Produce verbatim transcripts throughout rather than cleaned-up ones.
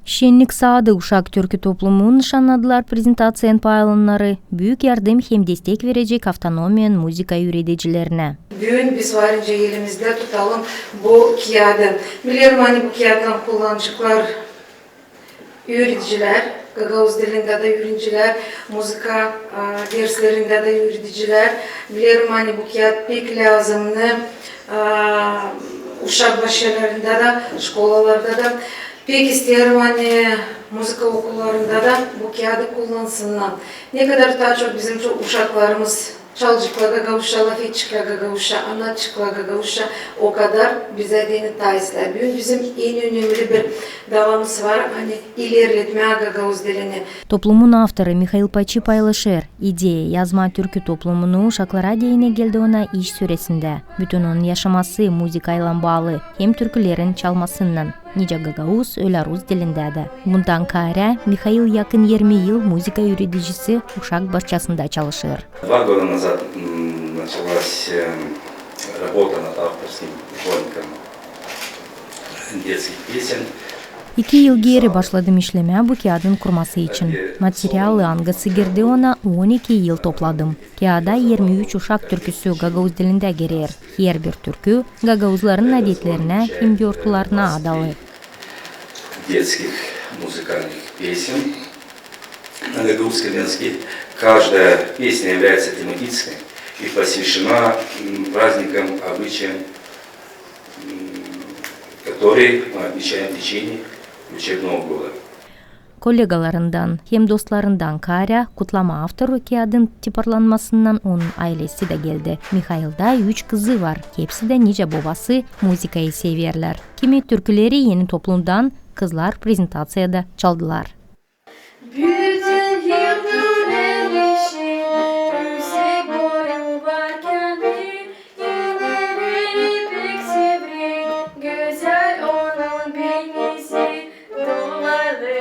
Şennik saadı uşak türkü toplumu nışannadılar prezentaţiyanın paylananları büük yardım hem destek verecek avtonomiyanın muzıka üüredicilerinä. Büün biz var nicä elimizdä tutalım bu kiyadı. Bilerim, ani bu kiyattan kullanaceklar üüredicilär, gagauz dilindä dä üüredicilär, muzıka, a, derslerindä dä üüredicilär. Bilerim, ani bu kiyat pek lääzımnı, a, uşak başçalarında da, şkolalarda da. Pek isteerim, ani muzıka okullarında da bu kiyadı kullansınnar. Ne kadar taa çok bizim şu uşaklarımız çalaceklar gagauzça, lafedeceklär gagauzça, annadaceklar gagauzça, o kadar bizä deyni taa islää. Büün bizim en önemli bir davamız var, ani ilerletmää gagauz dilini. Toplumun avtoru Mihail Paçi paylaşêr, ideya yazmaa türkü toplumunu uşaklara deyni geldi ona iş süresindä. Bütün onun yaşaması muzıkaylan baalı, hem türkülerin çalmasınnan, nicä gagauz, ölä rus dilindä dä. Bundan kaarä Mihail yakın irmi yıl muzıka üüredicisi uşak başçasında çalışêr. Два года назад, м, началась, э, работа над авторским сборником детских песен. İki yıl geeri başladım işlemää bu kiyadın kurması için. Materialı, angısı girdi ona on iki yıl topladım. Kiyada irmi üç uşak türküsü gagauz dilindä girer. Herbir türkü gagauzların adetlerinä hem yortularına adalı. Детских музыкальных песен на гагаузском языке. Каждая песня является тематической и посвящена, м, праздникам, обычаям, м, которые мы отмечаем в течение учебного года. Kolegalarından hem dostlarından kaarä kutlama avtoru kiyadın tiparlanmasından onun aylesi dä geldi. Mihailda üç kızı var. Hepsi dä nicä bobası muzıkayı severlär. Kimi türküleri eni toplumdan, kızlar prezentaţiyada çaldılar. Bütün yıl tünemişi, yüksek boyu var kendi, elleri pek sivri, gözäl onun benisi, dolaylı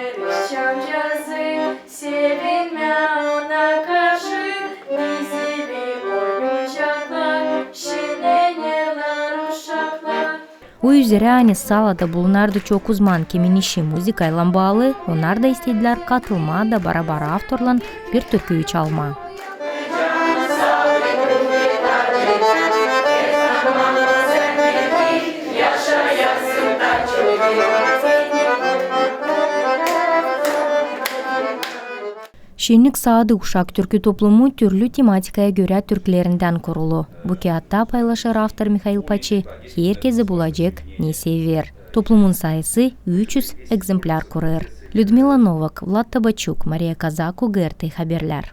şamcazı, sevinmää ona karşı, dizili oyuncaklar, şenlenêrlär uşaklar. O üzerä, ani salada bulunardı çok uzman, kimin işi muzıkaylan baalı, onnar da istedilär katılmaa da barabar avtorlan bir türküyü çalmaa. Şennik saadı uşak türkü toplumu türlü tematikaya görä türkülerindän kurulu. Bu kiyatta, paylaşêr avtor Mihail Paçi, herkezi bulacek, ne sever. Toplumun sayısı üç üz ekzemplär kurêr. Lüdmila Novak, Vlad Tabaçuk, Mariya Kazaku, GRT Haberlär.